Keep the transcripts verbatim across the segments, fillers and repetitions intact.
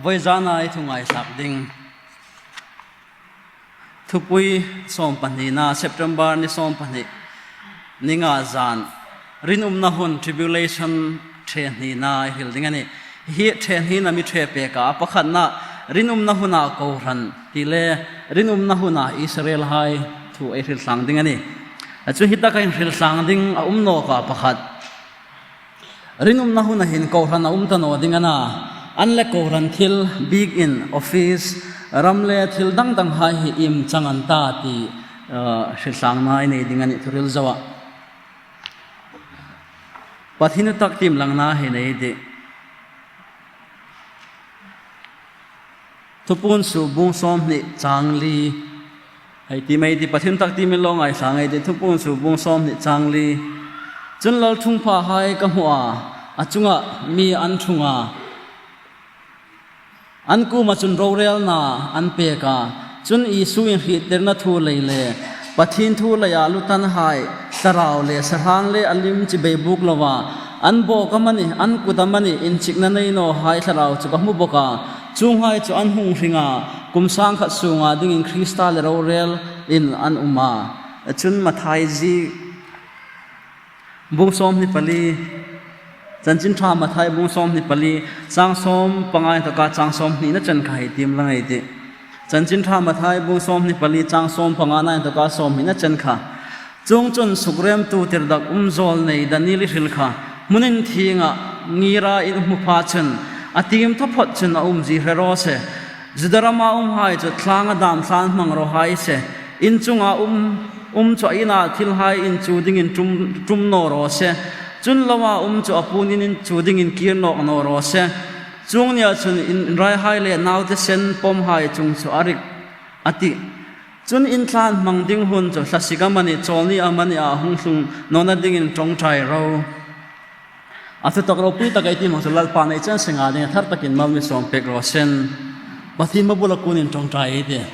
Vawizana ei thu ngaithlak ding. Thupui sawmpahnina, September ni sawmpahni, ni nga zan. Rinumna hun, tribulation, ṭhe hnina ei hril ding a nih. Hi ṭhe hnina mi ṭhe pek a, a pakhatna, rinumna huna kohran ti le, rinumna huna Israelhai thu ei hril thlang ding a nih. A chu hi taka hin hril thlang ding a um nawk a pakhat. Rinumna huna hin kohran a um ta naw ding a na. An le kohran thil, biekin, office, ram le thil dang danghai hi iem chang an ta ti, eh, hril thlangna ei nei ding a nih thuhril zoa. Pathien thu tak tiem langna hi nei ei tih. Thupuon suok bung sawmhni chang li. Hei ti mei ti Pathien thu tak tiem in lo ngaithlak ngei ei tih, Thupuon suok bung sawmhni chang li. Chun lalṭhungphahai ka hmu a, a chunga mi an ṭhung a. An kuoma chun rorelna an pek a. Chun Isu inhriettirna thu lei le Pathien thu leia lutanhai, thlarau le sahrang le a lim chibai buk loa, an bawk amanih, an kut amanih, inchikna nei nawhai thlarau chu ka hmu bawk a. Chuonghai chu an hung hring a, kum sangkhat sunga dingin Krista le rorelin an um a. Chun Mathai ziek bung sawmhni pali, Chanchin Ṭha Mathai bung sawmhni pali, chang sawmpanga inthoka chang sawmhnina chen kha hei tiem lang ei tih. Chanchin Ṭha Mathai bung sawmhni pali, chang sawmpangana inthoka sawmhnina chen kha. Chuongchun sukremtu tirdak um zawl nei Daniel-i hril kha hmun inthienga ngira in hmu pha chun, a tiem taphawt chun a umzie hre raw se. Juda rama umhai chu thlanga dam tlan hmang raw hai se. In chunga um, um chu a ina thilhai inchu dingin tum, tum naw raw se. Chun loa um chu a puon in inchu dingin kir nawk naw raw se. Chuong nia chun in, in raihai le naute sen pawmhai chung chu a rik a tih. Chun in tlan hmang ding hun chu thlasik amanih, chawlni amania hung tlung nawna dingin ṭawngṭai ro. A thutak ropui tak ei tiem ang chu Lalpan ei chan senga ding a thar takin mal mi sawm pek raw se. Pathien hmabula kunin ṭawngṭai ei tih.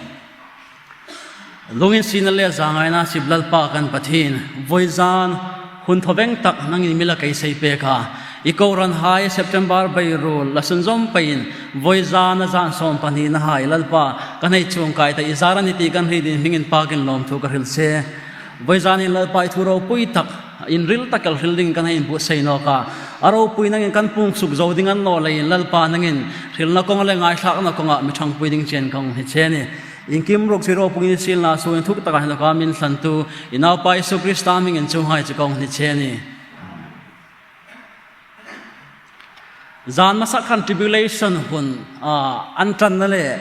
Lunginsietna le zangaina sip Lalpa kan Pathien, vawizan hun thaw veng tak nangin mi la kei sei pek a. I kohranhai September beiruol la sunzawm peiin vawizana zan sawmpahninahai Lalpa kan hei chuongkai ta i zar a ni ti kan hriet dingin hming inpakin lawmthu ka hril che. Vawizan hin Lalpa i thu ropui tak, inril tak el hril dingin kan hei inbuotsai nawk a. A ropui nangin kan puong suk zo ding a ni naw leiin Lalpa nangin hrilna kawnga le ngaithlakna kawnga mi ṭhangpui ding chien ka hung hni che a nih. Inkim ruok chu ropui ni silna sungin thuk taka hin ka mi thlantu i Naupa Isu Krista hmingin chuonghai chu ka hung hni che a nih. Zan hmasa khan tribulation hun, a, an ṭanna le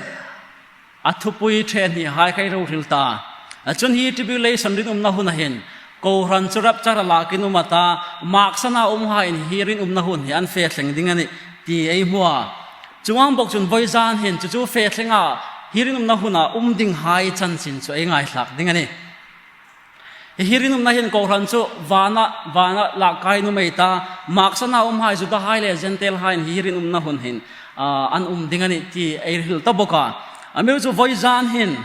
a thupui ṭhe hnihai kha ei lo hril ta. A chun hi tribulation rinumna huna hin kohran chu rapture-a lakin um a ta, maksana umhaiin hi rinumna hun hi an fe thleng ding a nih ti ei hmu a. Chuong ang bawk chun vawizan hin chu chu fe thlenga hi rinumna huna um dinghai chanchin chu ei ngaithlak ding a nih. Hi, hi rinumna hin kohran chu vana, vana lak kai nuom ei ta, maksana umhai Judahai le Gentile-haiin hi rinumna hun hin, a, an um ding a nih ti ei hril ta bawk a. Amiruokchu vawizan hin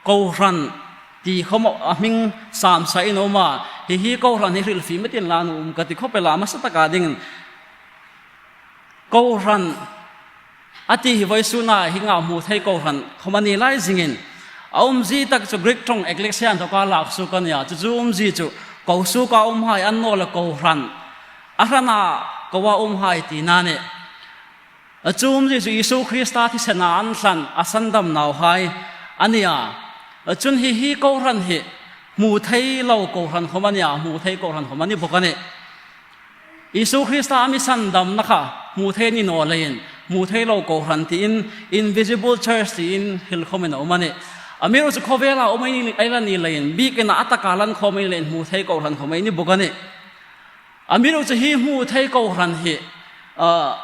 kohran ti khawm a hming samsain a um a, hi, hi kohran hi hrilfie metin la nuom ka ti khawp el a, hmasa taka dingin kohran a ti hi vawisuna hi nga hmu thei kohran khawm a ni lai zingin, a umzie tak chu Greek ṭawng ekklesia inthoka lak suok a ni a, chu chu umzie chu ko suoka umhai a ni naw le kohran a hrana koa umhai tina a nih. A chu umzie chu Isu Krista thisena an thlan a sandam nauhai a ni a. A chun hi, hi kohran hi hmu thei lo kohran khawm a ni a, hmu thei kohran khawm a ni bawk a nih. Isu Krista a mi sandamna kha hmu thei ni naw leiin, hmu thei lo kohran tiin, invisible church tiin hril khawmin a um a nih. Amiruokchu khawvela um ei ni, ei la ni leiin, biekina a taka lan khawm ei ni leiin, hmu thei kohran khawm ei ni bawk a nih. Amiruokchu hi hmu thei kohran hi, a,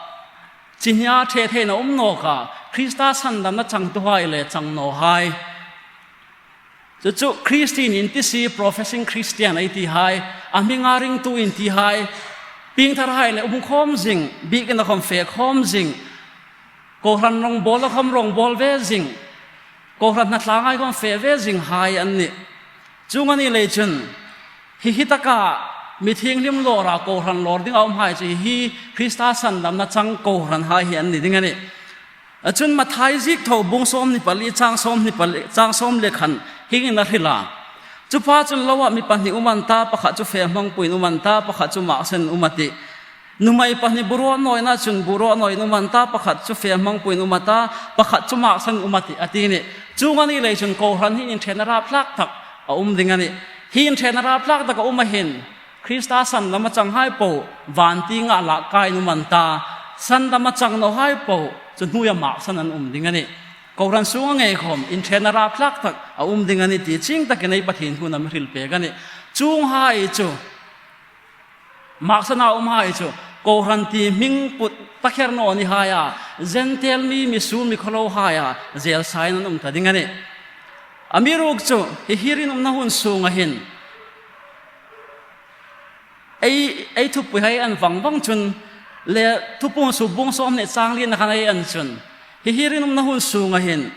chi hnia ṭhe theiin a um nawk a, Krista sandamna changtuhai le chang nawhai. Chu chu Christian inti si, professing Christian ei tihai, a hminga ringtu intihai, piengtharhai le um khawm zing, biekina khawm fe khawm zing, kohran rawngbawlna khawm rawngbawl ve zing, kohran hnathlanhai khawm fe ve zinghai an nih. Chuong a ni lei chun, hi, hi taka mi thienghlim lawra kohran lawr dinga umhai chu hi, hi Krista sandamna chang kohranhai hi an ni ding a nih. A chun Mathai ziek tho bung sawmhni pali chang sawmhni pali, chang sawm le khan hieng hin a hril a. Chu pa chun loah mi pahni um an ta, pakhat chu fe hmangpuiin um an ta, pakhat chu maksanin um a tih. Nuhmei pahni buraw nawina chun buraw nawin um an ta, pakhat chu fe hmangpuiin um a ta, pakhat chu maksanin um a tih, a ti nih. Chuong a ni lei chun kohran hi inṭhen a rapthlak tak a um ding a nih. Hi inṭhen a rapthlak tak a um a hin, Krista sandam a changhai po, van tienga lak kaiin um an ta, sandam a chang nawhai po, chu hnuoia maksan an um ding a nih. Kohran sunga ngei khawm, inṭhen a rapthlak tak a um ding a nih ti chieng takin ei Pathien huna mi hril pek a nih. Chuonghai chu, maksana umhai chu, kohran ti hming put takher naw ni haia, Gentile mi, mi suol mi khawlohai a, zel sain an um ta ding a nih. Amiruokchu, hi hi rinumna hun sunga hin, ei, ei thupuihai ei en vang vang chun, le Thupuongsuok bung sawmhni chang lina khan ei en chun, hi hi rinumna hun sunga hin,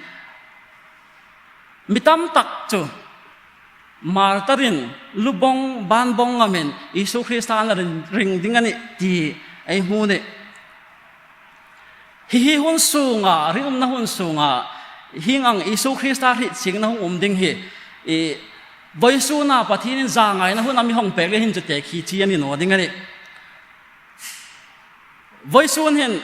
mi tam tak chu, martarin, lubawng, banbawng ngamin, Isu Krista an la ring, ring ding a nih ti ei hmu nih. Hi hi hun sunga, rinumna hun sunga, hieng ang Isu Krista hriet chiengna hung um ding hi, i, vawisuna Pathienin zangaina huna mi hawng pek le hin chu tekhi chi a ni naw ding a nih. Vawisun hin,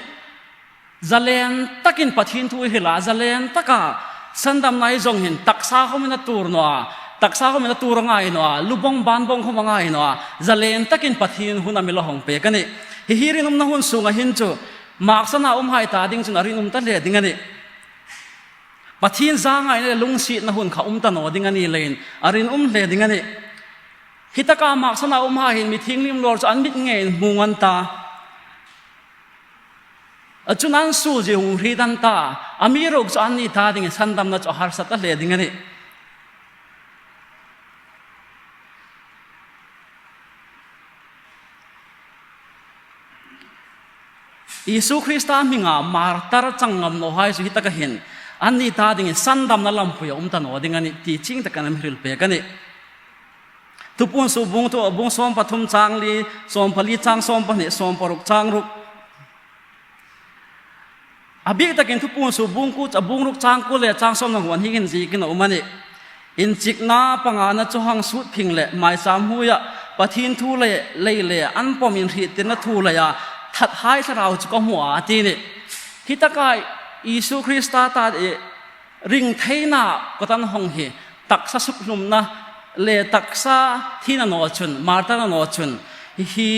zalen takin Pathien thu i hril a, zalen taka sandamna i zawng hin taksa khawmin a tuor naw a, taksa khawmin a tuor a ngai naw a, lubawng banbawng khawm a ngai naw a, zalen takin Pathien huna mi la hawng pek a nih. Hi hi rinumna hun sunga hin chu, maksana umhai ta ding chun a rinum ta hle ding a nih. Pathien zangaina le lungsietna hun kha um ta naw ding a ni leiin, a rinum hle ding a nih. Hi taka maksana umhai hin mi thienghlim lawr chu an mit ngeiin hmung an ta. A chun an suol zie hung hriet an ta, amiruokchu anni ta dingin sandamna chu a harsa ta hle ding a nih. Isu Krista hminga martar chang ngam nawhai chu hi taka hin, anni ta dingin sandamna lampuia um ta naw ding a nih ti chieng takin a mi hril pek a nih. Thupuongsuok bung thu, bung sawm pathum chang li, sawm pali chang sawm pahni, sawm paruk chang ruk. A bik takin Thupuongsuok bung kuo, a bung ruk chang kuo le chang sawmhni hnuoia hin hieng hin ziekin a um a nih. Inchikna pangana chu hang sut phing le, maicham hnuoia Pathien thu le lei le an pawm inhriettirna thu leia thathai thlarau chu ka hmu a, a ti nih. Hi taka Isu Krista ta, e, ring theina kuoma an hawng hi, taksa sukhlumna le taksa thina naw chun, martarna naw chun, hi hi,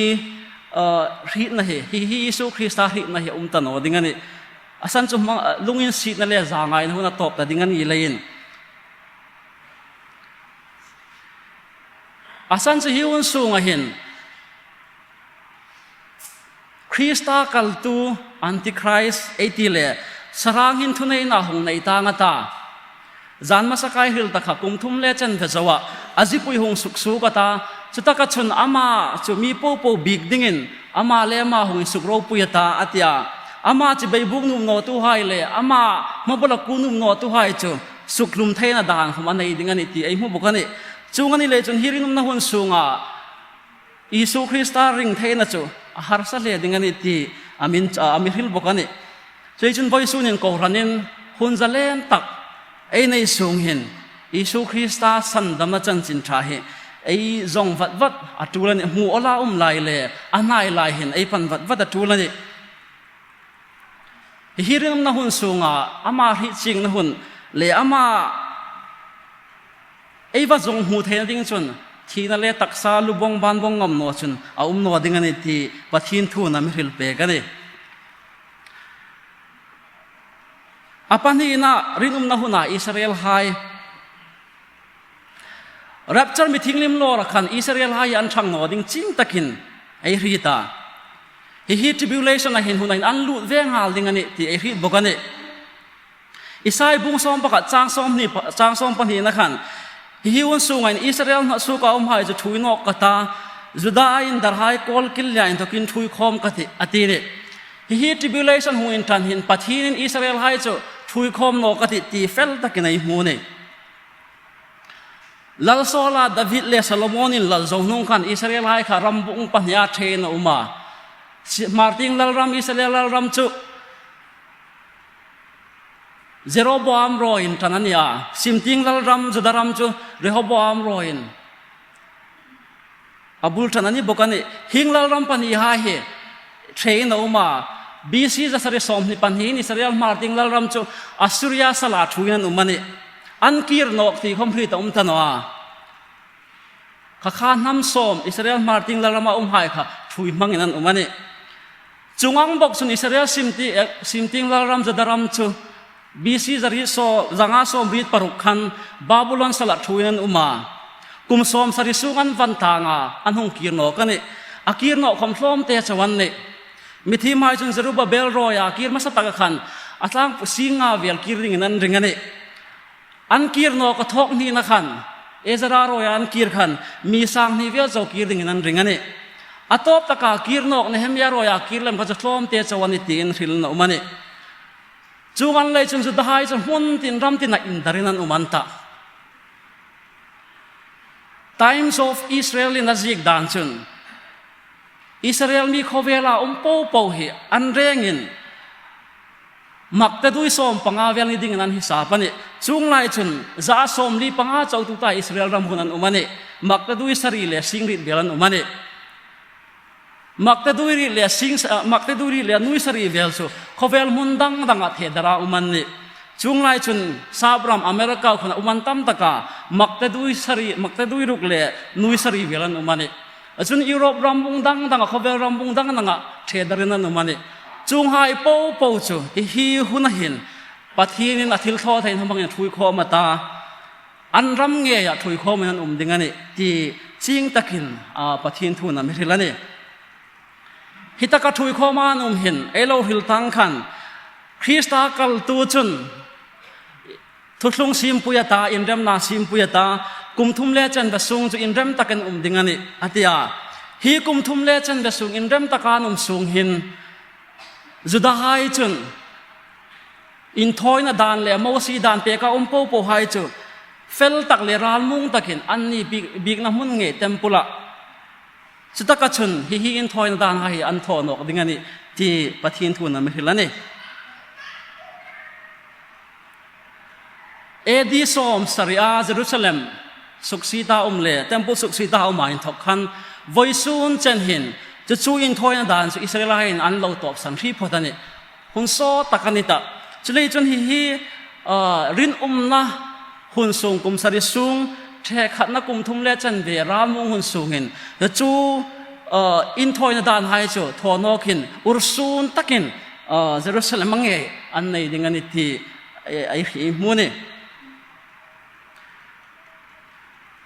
eh, hrietna hi, hi hi Isu Krista hrietna hi um ta naw ding a nih. A san chu hmang, eh, lunginsietna le zangaina hun a tawp ta ding a ni leiin. A san chu hi hun sunga hin, Krista kaltu Antichrist ei ti le, sarang hin thuneina hung nei tang a ta. Zan hmasa kai hril ta kha kum thum le chanve zoa, a zipui hung suksuok a ta. Chutaka chun ama chu mi popo biek dingin, ama le ama hung insukropui a ta, a ti a. Ama chibai buk nuom nawtuhai le, ama hmabula kuo nuom nawtuhai chu, sukhlum theina dan khawm a nei ding a nih ti ei hmu bawk a nih. Chuong a ni lei chun hi rinumna hun sunga, Isu Krista ring theina chu a harsa hle ding a nih ti a min, a mi hril bawk a nih. Chuleiin chun vawisunin kohranin hun zalen tak ei nei sung hin Isu Krista sandamna chanchin ṭha hi ei zawng vat vat a ṭul a nih, hmu awla um lai le a hnai lai hin ei pan vat vat a ṭul a nih. Hi hi rinumna hun sunga ama hriet chiengna hun le ama ei va zawng hmu theina ding chun thina le taksa lubawng banbawng ngam naw chun a um naw ding a nih ti Pathien thuin a mi hril pek a nih. A pahnina rinumna huna Israelhai Rapture mi thienghlim lawra khan Israelhai an ṭhang naw ding chieng takin ei hriet a. Hi hi tribulation-a hin hunin an lut ve nghal ding a nih ti ei hriet bawk a nih. Isai bung sawm pakhat chang sawm hni pa, chang sawm pahnina khan, hi hi hun sunga hin Israel hnatsuoka umhai chu ṭhuoi nawk ka ta, Juda indarhai kawlkil lia inthawkin ṭhuoi khawm ka tih, a ti nih. Hi hi tribulation hung inṭan hin Pathienin Israelhai chu ṭhuoi khawm nawk ka tih ti fel takin ei hmu nih. Lal Saula David le Solomonin lal zo hnung khan Israelhai kha ram bung pahnia ṭhein a um a. Si-, Hmartieng lalram, Israel lalram chu Jeroboam rawiin ṭan a ni a, simtieng lal ram, Juda ram chu Rehoboam rawiin a bul ṭan a ni bawk a nih. Hieng lal ram pahni hai hi ṭhein a um a, B C za sari sawmhni pahni hin Israel Hmartieng lal ram chu Assuria sala ṭhuoiin an um a nih. An kir nawk ti khawm hriet a um ta naw a. Kha kha hnam sawm Israel Hmartieng lal rama umhai kha ṭhuoi hmangin an um a nih. Chuong ang bawk chun Israel simti-, eh, simtieng lal ram, Juda ram chu B C za riet saw-, za nga sawmriet paruk khan Babulon sala ṭhuoiin an um a. Kum sawmsari sung an va tang a, an hung kir nawk a nih. A kir nawk khawm tlawmte chau an nih. Mithiemhai chun Zerubbabel rawia kir hmasa taka khan a tlangpui sing nga vel kir dingin an ring a nih. An kir nawk a thawk hnina khan, Ezra rawia an kir khan, mi sang hni vel chau kir dingin an ring a nih. A tawp taka kir nawk Nehemia rawia kir lem kha chu tlawmte chau a nih tiin hrilna um a nih. Chuong ang lei chun Judahai chu hmun tin ram tina indarin an um an tah. Times of Israel-in a ziek dan chun, Israel mi khawvela um po po hi an rengin Makte dui sawm panga vel ni dingin an hisap a nih. Chuong lai chun za sawmli panga chautu ta Israel ram hun an um a nih. Makte dui sari le sing riet vel an um a nih. Makte dui riet le sing, ah, Makte dui riet le nuoi sari vel chu khawvel hmun dang danga thedara um an nih. Chuong lai chun sap ram America khawma um an tam taka Makte dui sari, Makte dui ruk le nuoi sari vel an um a nih. A chun Europe rambung dang danga, khawvel rambung dang danga thedarin an um a nih. Chuonghai po po chu hi hi huna hin Pathienin a thilthawtheina hmangin ṭhuoi khawm a ta. An ram ngeia ṭhuoi khawmin an um ding a nih ti chieng takin, a, Pathien thuin a mi hril a nih. Hi taka ṭhuoi khawma an um hin ei lo hril tang khan Krista kaltu chun thuthlung siempui a ta, inremna siempui a ta, kum thum le chanve sung chu inrem takin um ding a nih, a ti a. Hi kum thum le chanve sung inrem taka an um sung hin Judahai chun inthawina dan le Mosie dan peka um po pohai chu fel tak le ralmuong takin anni biek, biekna hmun ngei temple-a. Chutaka chun hi hi inthawina danhai hi an thaw nawk ding a nih ti Pathien thuin a mi hril a nih. A D sawmsari-a Jerusalem suksieta um le temple suksieta um a inthawk khan vawisun chen hin chu chu inthawina dan chu Israelhaiin an lo tawpsan hri phawt a nih. Hun sawt tak a ni tah. Chuleiin chun hi hi, ah, rinumna hun sung kum sari sung, ṭhe khatna kum thum le chanve ralmuong hun sungin chu, ah, inthawina danhai chu thaw nawkin ursun takin, ah, Jerusalem-a ngei an nei ding a nih ti ei, ei hmu a nih.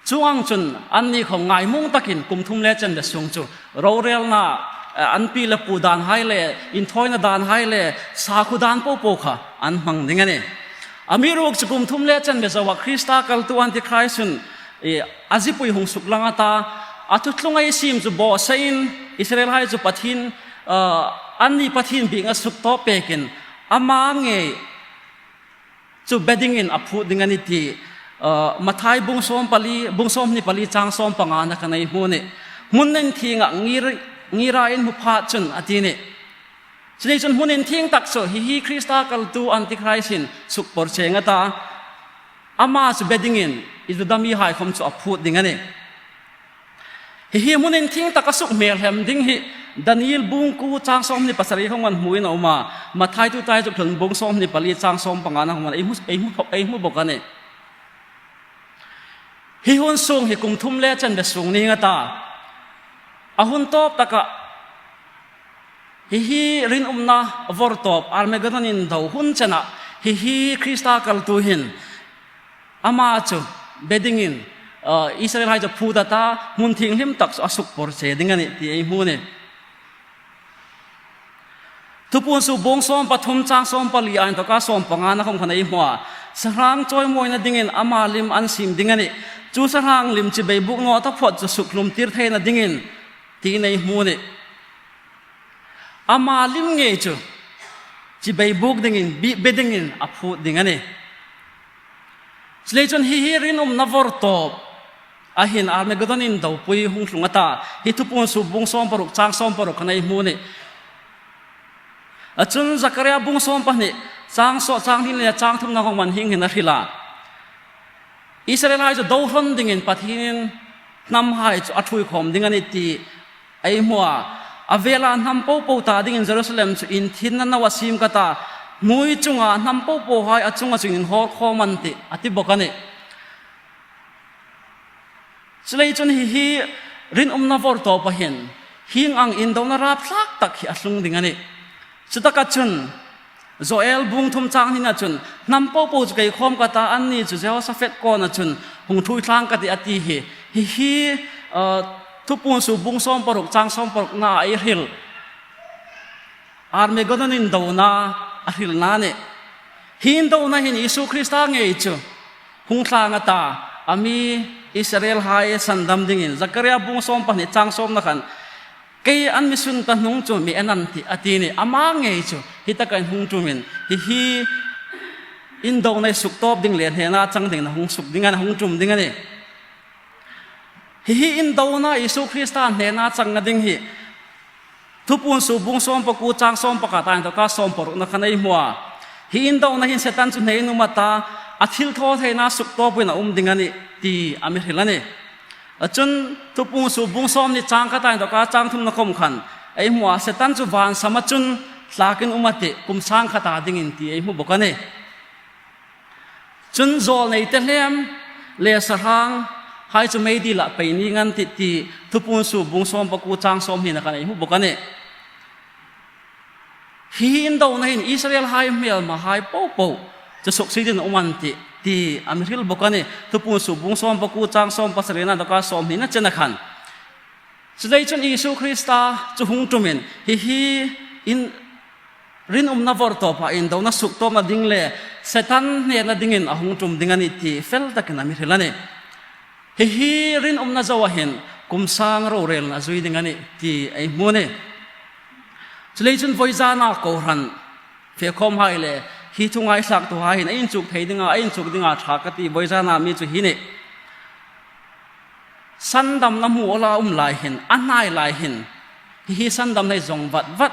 Chuong ang chun anni khawm ngaimung takin kum thum le chanve sung chu rorelna, eh, an pi le pu danhai le, inthawina danhai le, sakhuo dan po po kha an hmang ding a nih. Amiruokchu kum thum le chanve zoa Krista kaltu Antichrist-in, eh, a zipui hung suklang a ta, a thuthlung ei siem chu bawseiin Israelhai chu Pathien, eh, anni Pathien biekna suktawp pekin ama ngei chu be dingin a phut ding a nih ti, uh, Mathai bung sawm pali, bung sawmhni pali chang sawm pangana khan ei hmu a nih. Hmun inthienga ngir, ngira in hmu phat chun a ti a nih. Chuleiin chun hmun inthieng tak chu hi hi Krista kaltu Antichrist-in sukpor cheng a ta. Ama chu be dingin i Juda mihai khawm chu a phut ding a nih. Hi hi hmun inthieng taka sukhmel hlem ding hi Daniel bung kuo chang sawmhni pasari khawm an hmuin a um a, Mathai tuta ei zuk tlun bung sawmhni pali chang sawm pangana khawm ei hmu, ei hmu, ei hmu bawk a nih. Hi hun sung hi kum thum le chanve sung ni a ta. A hun tawp taka hi hi rinumna vawrtawp Armageddon indo hun chena hi hi Krista kaltu hin ama chu be dingin, uh, Israelhai chu phut a ta, hmun thienghlim tak chu a sukpor che ding a nih ti ei hmu a nih. Thupuon suk bung sawm pathum chang sawm pali a inthawka sawm pangana khawm khan ei hmu a. Sahrang chawimawina dingin ama lim an siem ding a nih. Chu sahrang lim chibai buk naw taphawt chu sukhlum tir theina dingin tiin ei hmu a nih. Ama lim ngei chu chibai buk dingin, bi-, be dingin a phut ding a nih. Chuleiin chun hi hi rinumna vawrtawpa hin Armageddon indopui hung tlung a ta, hi Thupuon suk bung sawm paruk chang sawm paruk khan ei hmu a nih. A chun Zakaria bung sawm pahni Chang sawm, chang hni le chang thumna khawm hin hieng hin a hril a. Israelhai chu do hrawn dingin Pathienin hnamhai chu a ṭhuoi khawm ding a nih ti ei hmu a. A vela hnam popo ta dingin Jerusalem chu inthinna no a siem ka ta, hnuoi chunga hnam popohai a chunga chun inhawl khawm an tih, a ti bawk a nih. Chuleiin chun hi hi rinumna vawrtawpa hin hieng ang indona rapthlak tak hi a tlung ding a nih. Chutaka chun Joel bung thum chang hnina chun, hnam popo chu kei khawm ka ta, anni chu Jehoshaphat kawna chun hung ṭhuoi tlang ka tih, a ti hi. Hi hi, uh, Thupuon suok bung sawm paruk chang sawm parukna ei hril Armageddon indona a hrilna a nih. Hi indona hin Isu Krista ngei chu hung tlang a ta, a mi Israelhai sandam dingin. Zakaria bung sawm pahni chang sawmna khan, kei an mi sun ta hnung chu mi en an tih, a ti a nih. Ama ngei chu hi taka hin hung ṭumin, hi hi indona suktawp ding le hnena chang dingin a hung suk ding a, hung ṭum ding a nih. Hi hi indona Isu Krista hnena changna ding hi Thupuon suok bung sawm pakuo chang sawm pakhat a inthoka sawm parukna khan ei hmu a. Hi indona hin Setan chu hneinum a ta, a thilthawtheina suktawpin a um ding a nih ti a mi hril a nih. A chun Thupuon suok bung sawmhni chang khat a inthoka chang thumna khawm khan ei hmu a, Setan chu van sama chun tlakin um a tih, kum sangkhat a dingin ti ei hmu bawk a nih. Chun zawlnei tehlem le sahrang hai chu meidila pei ning an tih ti Thupuon suok bung sawm pakuo chang sawmhnina khan ei hmu bawk a nih. Hi indona hin Israelhai hmelmahai popo chu suksietin um an tih ti a mi hril bawk a nih. Thupuon suok bung sawm pakuo chang sawm pasarina inthoka sawmhnina chena khan. Chuleiin chun Isu Krista chu hung ṭumin hi hi in rinumna vawrtawpa indona suktawpna ding le Setan hnena dingin a hung ṭum ding a nih ti fel takin a mi hril a nih. Hi hi rinumna zoa hin kum sang rorelna zui ding a nih ti ei hmu a nih. Chuleiin chun vawizana kohran fekhawmhai le hi thu ngaithlaktuhai hin ei inchuk thei dinga, ei inchuk dinga ṭha ka ti, vawizana mi chu hi a nih. Sandamna hmu awla um lai hin, a hnai lai hin, hi hi sandamna hi zawng vat vat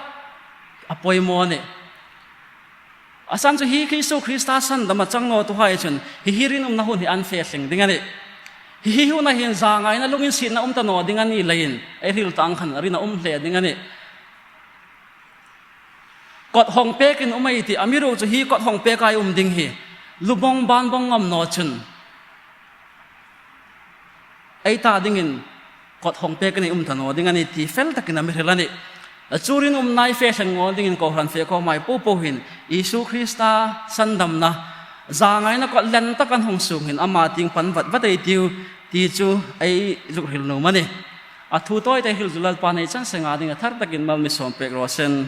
a poimaw a nih. A san chu hi Isu Krista sandama chang nawtuhai chun hi hi rinumna hun hi an fe thleng ding a nih. Hi hi huna hin zangaina lunginsietna um ta naw ding a ni leiin, ei hril tah ang khan rin a um hle ding a nih. Kawt hawng pekin um ei tih, amiruokchu hi kawt hawng peka ei um ding hi lubawng bangbawng ngam naw chun ei ta dingin kawt hawng pekin ei um ta naw ding a nih ti fel takin a mi hril a nih. A chu rinumna ei fe thleng ngawl dingin kohran fekhawmhai popo hin Isu Krista sandamna zangaina kawt len tak an hawng sung hin ama tieng pan vat vat ei tiu ti chu ei zuk hril nuom a nih. A thu tawite hril chu Lalpan ei chan senga ding a thar takin mal mi sawm pek raw seh.